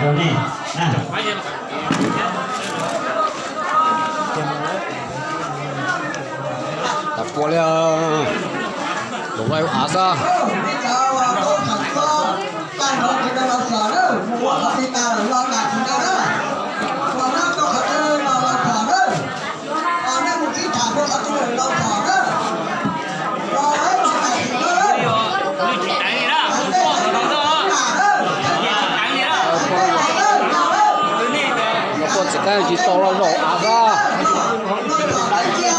rau nej na. Tas pua li, los ua av xwb. Ua txiv qeej tsis tau los zaum av xwb.